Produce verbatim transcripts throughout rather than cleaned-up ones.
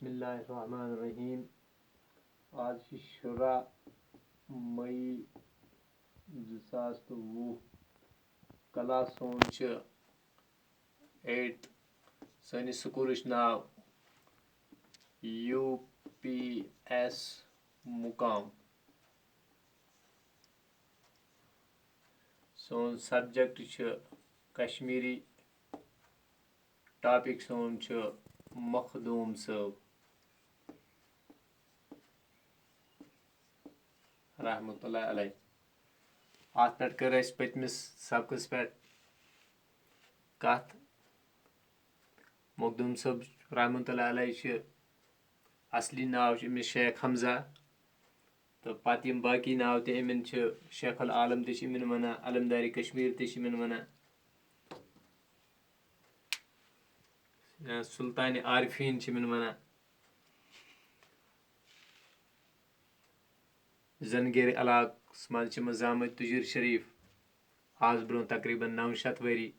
بسم اللہ الرحمن الرحیم۔ آز چھِ شُراہ مئی زٕ ساس تہٕ وُہ۔ کلاس سون چھُ ایٹتھ۔ سٲنِس سکوٗلٕچ ناو یوٗ پی ایس مُقام۔ سون سبجیکٹ چھُ کشمیٖری۔ ٹاپک سون چھُ مخدوم صٲب رحمتہ اللہ علیہ۔ اَتھ پٮ۪ٹھ کٔر اَسہِ پٔتمِس سبقس پٮ۪ٹھ کتھ۔ مخدوم صٲب رحمتہ اللہ علیہ چھِ اصلی ناو چھُ أمِس شیخ حمزہ، تہٕ پتہٕ یِم باقی ناو تہِ یِمن چھِ، شیخ العالم تہِ چھِ یِمن ونان، علمدار کشمیر تہِ چھِ یِمن ونان، یا سلطان عارفین چھِ یِمن ونان۔ زنگیر علاقس منٛز چھِ یِم زامٕتۍ تُجر شریف، آز برونٛہہ تقریباً نو شیٚتھ ؤری۔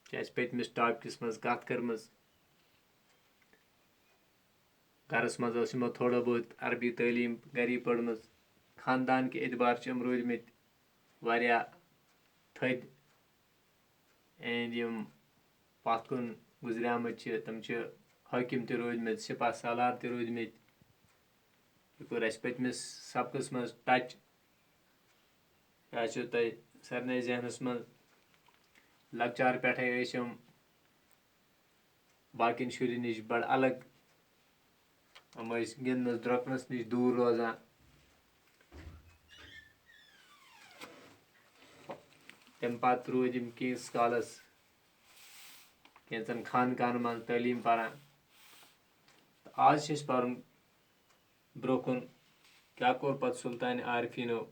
چھِ اَسہِ پٔتمِس ٹاپکس منٛز کَتھ کٔرمٕژ۔ گَرَس منٛز ٲس یِمو تھوڑا بہت عربی تعلیٖم گَری پٔرمٕژ۔ خاندان کہِ اعتبار چھِ یِم روٗدۍمٕتۍ واریاہ تھٔدۍ۔ And یِم پَتھ کُن گُزریمٕتۍ چھِ، تِم چھِ حٲکِم تہِ روٗدۍمٕتۍ، سِپاہ سالار تہِ روٗدۍمٕتۍ۔ یہِ کوٚر اَسہِ پٔتمِس سبقَس منٛز touch۔ یہِ آسیو تۄہہِ سارنٕے ذہنَس منٛز۔ لۄکچار پٮ۪ٹھَے ٲسۍ یِم باقین شُرٮ۪ن نِش بڑٕ الگ۔ یِم ٲسۍ گِنٛدنَس درٛۄکنَس نِش دوٗر روزان۔ تَمہِ پَتہٕ روٗدۍ یِم کینٛژھس کالَس کینٛژَن خانقاہَن منٛز تعلیٖم پَران۔ تہٕ آز چھِ أسۍ پَرُن برٛونٛہہ کُن کیٛاہ کوٚر پَتہٕ سُلطانِ عارفیٖنو۔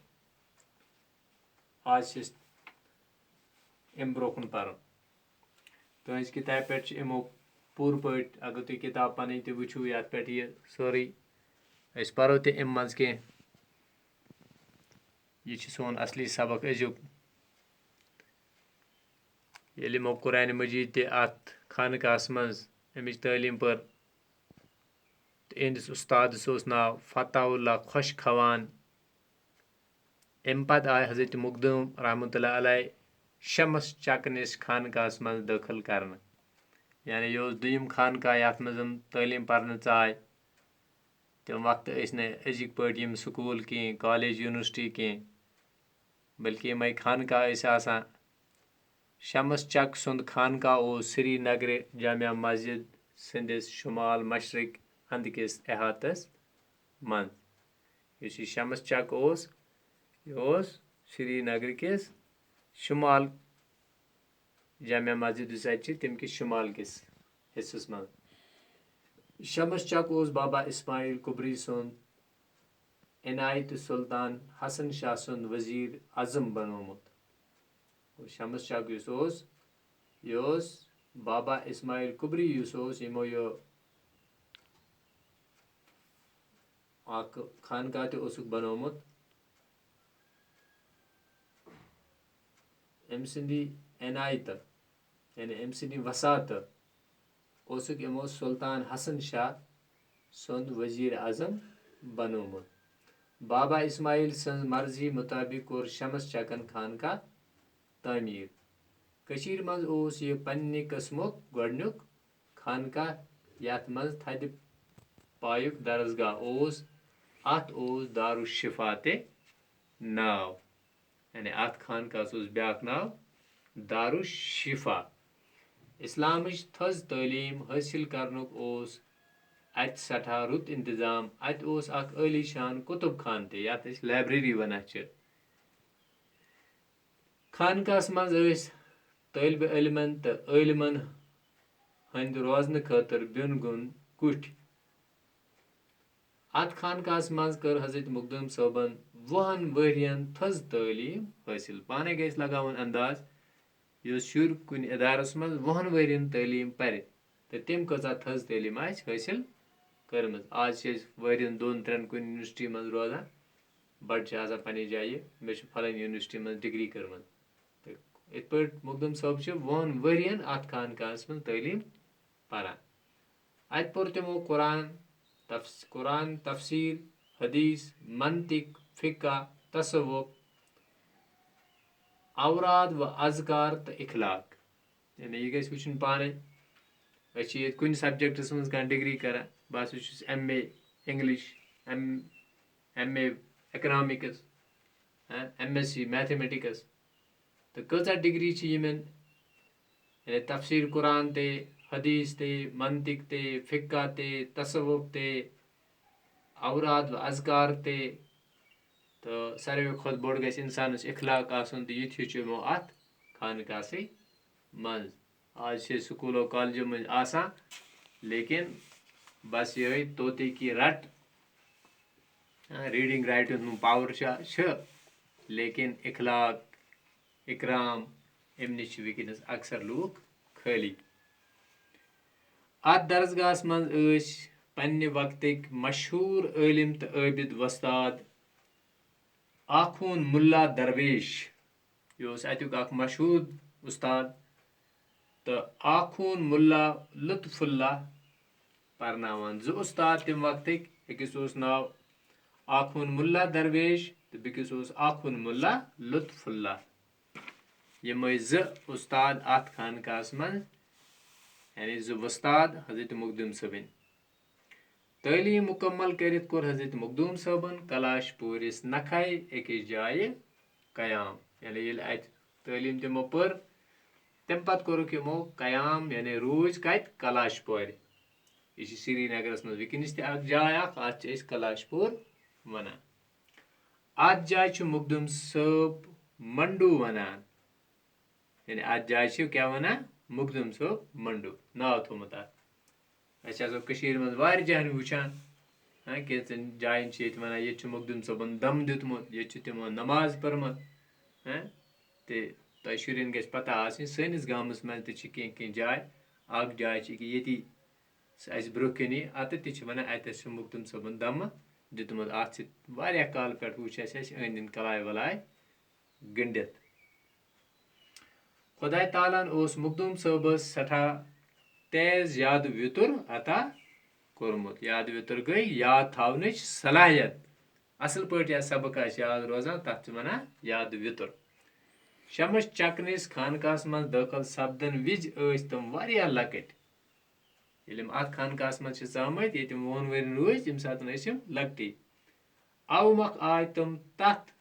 آز چھِ أسۍ اَمہِ برٛونٛہہ کُن پَرُن۔ تُہٕنٛزِ کِتابہِ پٮ۪ٹھ چھِ اَمیُک پوٗرٕ پٲٹھۍ، اگر تُہۍ کِتاب پَنٕنۍ تہِ وٕچھِو، یَتھ پٮ۪ٹھ یہِ سٲرٕے، أسۍ پَرو تہِ اَمہِ منٛز کینٛہہ۔ یہِ چھُ سون اَصلی سبق أزیُک۔ ییٚلہِ یِمو قرآنِ مجیٖد تہِ اَتھ خانقاہَس منٛز اَمِچ تعلیٖم پٔر، تہٕ یِہنٛدِس اُستادَس اوس ناو فتح اللہ خۄش خوان۔ اَمہِ پتہٕ آے حضرت مخدوم رحمتہ اللہ علیہ شمس چک نِس خانقاہَس منٛز دٲخل کرنہٕ۔ یعنی یہِ اوس دوٚیِم خانقاہ یَتھ منٛز یِم تعلیٖم پرنہٕ ژاے۔ تَمہِ وقتہٕ ٲسۍ نہٕ أزِکۍ پٲٹھۍ یِم سکوٗل کینٛہہ، کالج، یونیورسٹی کینٛہہ، بلکہِ یِمَے خانقاہ ٲسۍ آسان۔ شمس چک سُنٛد خانقاہ اوس سری نگرٕ جامع مسجد سٕنٛدِس شمال مشرق اندٕ کِس احاطس منٛز۔ یُس یہِ شمس چک اوس، یہِ اوس سری نگرٕ کِس شمال، جامع مسجد یُس اَتہِ چھِ، تَمہِ کِس شمال کِس حصس منٛز۔ شمس چک اوس بابا اسماعیل کبری سُنٛد عنایتہٕ سلطان حسن شاہ سُنٛد وزیر اعظم بنوومُت۔ شمس چک یُس اوس، یہِ اوس بابا اسماعیل کبری یُس اوس، یِمو یہِ اکھ خانقاہ تہِ اوسُکھ بنوومُت۔ أمۍ سٕنٛدی عنایتہٕ، یعنی أمۍ سٕنٛدی وساطہٕ اوسُکھ یِمو سلطان حسن شاہ سُنٛد وزیر اعظم بنوومُت۔ بابا اسماعیل سٕنٛز مرضی مُطٲبِق کوٚر شمس چکن خانقاہ تعمیٖر۔ کٔشیٖرِ منٛز اوس یہِ پننہِ قٕسمُک گۄڈٕنیُک خانقاہ، یَتھ منٛز تھدِ پایُک درسگاہ اوس۔ اَتھ اوس دارالشفا تہِ ناو۔ یعنی اَتھ خانقاہَس اوس بیٛاکھ ناو دارالشفا۔ اِسلامٕچ تھٔز تعلیٖم حٲصِل کرنُک اوس اَتہِ سٮ۪ٹھاہ رُت انتظام۔ اَتہِ اوس اکھ عٲلی شان کُتُب خانہٕ تہِ، یَتھ أسۍ library وَنان چھِ۔ خانقاہَس منٛز ٲسۍ طٲلبِ علمَن تہٕ عٲلمَن ہٕنٛدِ روزنہٕ خٲطرٕ بیوٚن گوٚن کُٹھۍ۔ اَتھ خانقاہَس منٛز کٔر حضرت مخدوم صٲبَن وُہَن ؤرۍ یَن تھٔز تعلیٖم حٲصِل۔ پانَے گژھِ لگاوُن انداز، یُس شُر کُنہِ ادارَس منٛز وُہَن ؤرۍ یَن تعلیٖم پَرِ، تہٕ تٔمۍ کۭژاہ تھٔز تعلیٖم آسہِ حٲصِل کٔرمٕژ۔ آز چھِ أسۍ ؤرۍ یَن دۄن ترٛٮ۪ن کُنہِ یونیورسٹی منٛز روزان، بَڑٕ چھِ آسان پنٛنہِ جایہِ، مےٚ چھِ فلٲنۍ یونیورسٹی منٛز ڈگری کٔرمٕژ۔ تہٕ یِتھ پٲٹھۍ مخدوم صٲب چھِ وُہَن ؤرۍ یَن اَتھ خانقاہَس منٛز تعلیٖم پَران۔ اَتہِ پوٚر تِمو قرآن، تفس-، قرآن، تفسیٖر، حدیث، منطق، فقہ، تصوف، اوراد و اذکار تہٕ اخلاق۔ یعنی یہِ گژھِ وٕچھُن پانَے۔ أسۍ چھِ ییٚتہِ کُنہِ سبجیکٹَس منٛز کانٛہہ ڈگری کران، بہٕ ہسا چھُس M A English, M M A economics, M S C mathematics, تہٕ کۭژاہ ڈگری چھِ یِمن؟ یعنی تفسیر قرآن تہِ، حدیث تہِ، منطق تہِ، فقہ تہِ، تصوف تہِ، اوراد و اذکار تہِ، تہٕ ساروی کھۄتہٕ بوٚڑ گژھِ انسانس اخلاق آسُن، تہٕ یہِ تہِ ہیٚچھ یِمو اتھ خانقاہسٕے منٛز۔ آز چھِ سکوٗلو کالجو منٛز آسان، لیکن بس یِہوٚے طوطے کی رٹ، ریڈنگ رائٹنگ ہُنٛد پاور چھُ، چھُ، لیکن اخلاق، اکرام، امہِ نِش چھِ وٕنکیٚنس اکثر لوٗکھ خٲلی۔ اتھ درسگاہس منٛز ٲسۍ پننہِ وقتٕکۍ مشہوٗر عٲلم تہٕ عٲبد وۄستاد آخوٗن مُلا درویش، یہِ اوس اتیُک اکھ مشہوٗر اُستاد، تہٕ آخوٗن مُلا لطف اللہ پرناوان۔ زٕ اُستاد تمہِ وقتٕکۍ، أکِس اوس ناو آخوٗن مُلا درویش تہٕ بیٚکِس اوس آخوٗن مُلا لطف اللہ۔ یِمے زٕ اُستاد اتھ خانقاہس منٛز، یعنی زٕ وۄستاد حضرت مخدوم صٲبٕنۍ۔ تعلیٖم مُکمل کٔرِتھ کوٚر حضرت مخدوم صٲبن کلاش پوٗرِس نکھے أکِس جایہِ قیام۔ یعنی ییٚلہِ اتہِ تعلیٖم تِمو پٔر، تمہِ پتہٕ کوٚرُکھ یِمو قیام، یعنی روٗزۍ کتہِ؟ کلاش پورِ۔ یہِ چھِ سرینگرس منٛز وٕنکیٚنس تہِ اکھ جاے اکھ، اتھ چھِ أسۍ کلاش پوٗر ونان۔ اتھ جایہِ چھُ مخدوم صٲب منڈو ونان۔ یعنی اتھ جایہِ چھِ کیٛاہ ونان؟ مخدوم صٲب منڈو ناو تھوٚومُت اتھ۔ أسۍ آسو کٔشیٖرِ منٛز واریاہن وٕچھان، ہاں، کینٛژن جاین چھِ ییٚتہِ ونان، ییٚتہِ چھُ مخدوم صٲبن دم دیُتمُت، ییٚتہِ چھِ تِمو نماز پٔرمٕژ، ہاں۔ تہٕ تۄہہِ شُرٮ۪ن گژھِ پتہ آسٕنۍ، سٲنِس گامس منٛز تہِ چھِ کینٛہہ کینٛہہ جاے۔ اکھ جاے چھِ ییٚکیٛاہ ییٚتی، سُہ اَسہِ برٛونٛہہ کَنی اَتٮ۪تھ تہِ چھِ وَنان، اَتٮ۪تھ چھُ مخدوم صٲبُن دَمہٕ دیُتمُت۔ اَتھ چھِ واریاہ کالہٕ پٮ۪ٹھ وٕچھ اَسہِ، اَسہِ أنٛدۍ أنٛدۍ کَلاے وَلاے گٔنٛڈِتھ۔ خۄداے تعالیٰ ہَن اوس مخدوم صٲبَس سٮ۪ٹھاہ تیز یادٕ وِتُر عطا کوٚرمُت۔ یادٕ وِتُر گٔے یاد تھاونٕچ صلاحیت۔ اَصٕل پٲٹھۍ یا سبق آسہِ یاد روزان، تَتھ چھِ وَنان یادٕ وِتُر۔ شمس چکنِس خانقاہَس منٛز دٲخل سپدَن وِزِ ٲسۍ تِم واریاہ لۄکٕٹۍ۔ ییٚلہِ یِم اَتھ خانقاہَس منٛز چھِ ژامٕتۍ، ییٚتہِ یِم وُہَن ؤرِین روٗدۍ، تَمہِ ساتہٕ ٲسۍ یِم لۄکٹی۔ اَوٕ مۄکھ آے تِم تَتھ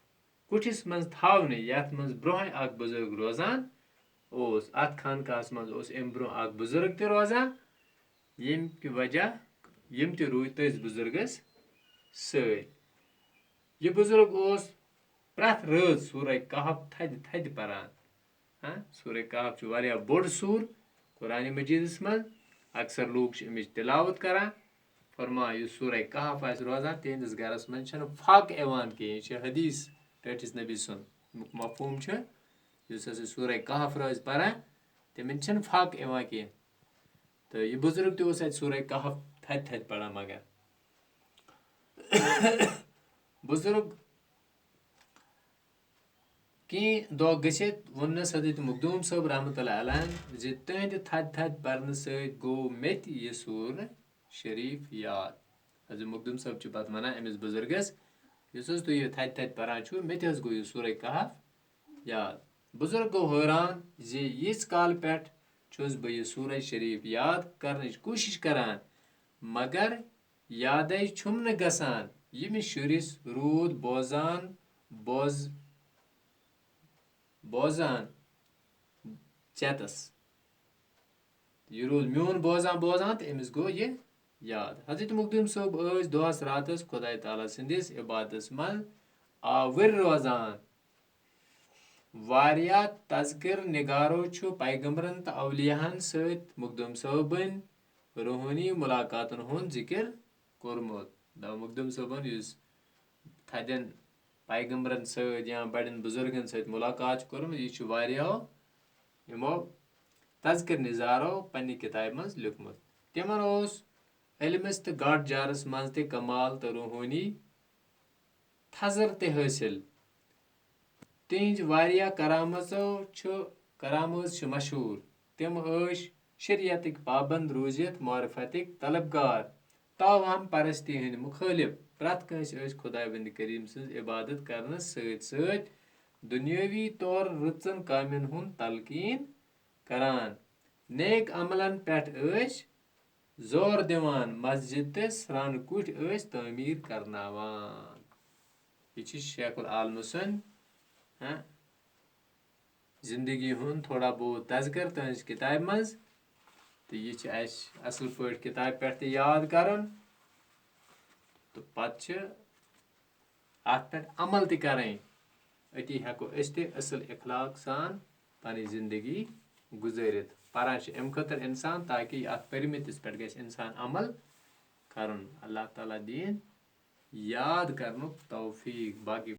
کُٹھِس منٛز تھاونہٕ، یَتھ منٛز برٛونٛہہ اَکھ بُزرگ روزان اوس۔ اَتھ خانقاہَس منٛز اوس اَمہِ برٛونٛہہ اَکھ بُزرگ تہِ روزان، ییٚمہِ کہِ وجہ یِم تہِ روٗدۍ تٔتھۍ بُزرگَس سۭتۍ۔ یہِ بُزرگ اوس پرٛٮ۪تھ رٲژ سورہ کہف تھدِ تھدِ پران۔ ہاں، سورہ کہف چھُ واریاہ بوٚڑ سوٗر قرآن مجیدس منٛز۔ اکثر لوٗکھ چھِ اَمِچ تلاوت کران۔ فرمان، یُس سورہ کہف آسہِ روزان، تِہنٛدِس گرس منٛز چھَنہٕ فاقہٕ یِوان کینٛہہ۔ یہِ چھِ حدیث ٹٲٹھِس نبی سُنٛد اَمیُک مفہوٗم چھُ، یُس ہسا سورہ کہف روزِ پران، تِمن چھَنہٕ فاقہٕ یِوان کینٛہہ۔ تہٕ یہِ بُزرگ تہِ اوس اَتہِ سورہ کہف تھدِ تھدِ پران، مگر بُزرگ کینٛہہ دۄہ گٔژھِتھ ووٚننَس حضرت مخدوم صٲب رحمتہ اللہ علیہ زِ تُہٕنٛدِ تھدِ تھدِ پرنہٕ سۭتۍ گوٚو مےٚ تہِ یہِ سورہ شریف یاد۔ حضرت مخدوم صٲب چھُ پتہٕ وَنان أمِس بُزرگس، یُس حظ تُہۍ یہِ تھدِ تھدِ پران چھُو، مےٚ تہِ حظ گوٚو یہِ سورہ کہف یاد۔ بُزرگ گوٚو حٲران زِ ییٖژ کال پٮ۪ٹھ چھُس بہٕ یہِ سورہ شریف یاد کرنٕچ کوٗشِش کران، مگر یادے چھُم نہٕ گژھان۔ ییٚمِس شُرِس روٗد بوزان، بوز-، بوزان ژیتس۔ یہِ روٗد میون بوزان بوزان تہٕ أمِس گوٚو یہِ یاد۔ حضرت مخدوم صٲب ٲسۍ دۄہس راتس خۄداے تعالیٰ سٕنٛدِس عبادتس منٛز آوٕرۍ روزان۔ واریاہ تذکر نگارو چھُ پیغمبرن تہٕ اولیاہن سۭتۍ مخدوم صٲبٕنۍ روحٲنی ملاقاتن ہُنٛد ذکر کوٚرمُت۔ دَپان مخدوم صٲبن یُس تھدٮ۪ن پیغمبرن سۭتۍ یا بڑٮ۪ن بزرگن سۭتۍ ملاقات چھُ کوٚرمُت، یہِ چھُ واریاہو یِمو تذکر نگارو پننہِ کتابہِ منٛز لیوٗکھمُت۔ تِمن اوس علمس تہٕ گاٹھ جارس منٛز تہِ کمال تہٕ روحٲنی تھزر تہِ حٲصِل۔ تِہنٛز واریاہ کرامژو چھُ، کرامژ چھِ مشہوٗر۔ تِم ٲسۍ شریعتٕکۍ پابند روٗزِتھ معرفتٕکۍ طلبگار، توہم پرستی ہٕنٛدۍ مُخٲلِف، پرٛٮ۪تھ کٲنٛسہِ ٲسۍ خداوند کریم سٕنٛز عبادت کرنس سۭتۍ سۭتۍ دُنیٲوی طور رٕژن کامٮ۪ن ہُنٛد تلقین کران۔ نیک عملن پٮ۪ٹھ ٲسۍ زور دِوان، مسجد تہٕ سرٛانہٕ کُٹھۍ ٲسۍ تعمیٖر کرناوان۔ یہِ چھِ شیخ العالمہٕ سٕنٛدۍ، ہاں، زندگی ہُنٛد تھوڑا بہت تذکر تُہنٛزِ کِتابہِ منٛز۔ تہٕ یہِ چھِ اَسہِ اَصٕل پٲٹھۍ کِتابہِ پٮ۪ٹھ تہِ یاد کَرُن۔ تہٕ پَتہٕ چھِ اَتھ پٮ۪ٹھ عمل تہِ کَرٕنۍ۔ أتی ہٮ۪کو أسۍ تہِ اَصٕل اخلاق سان پَنٕنۍ زندگی گُزٲرِتھ۔ پَران چھِ اَمہِ خٲطرٕ اِنسان، تاکہِ اَتھ پٔرمٕتِس پٮ۪ٹھ گژھِ اِنسان عمل کَرُن۔ اللہ تعالیٰ دِیِن یاد کَرنُک توفیٖق۔ باقٕے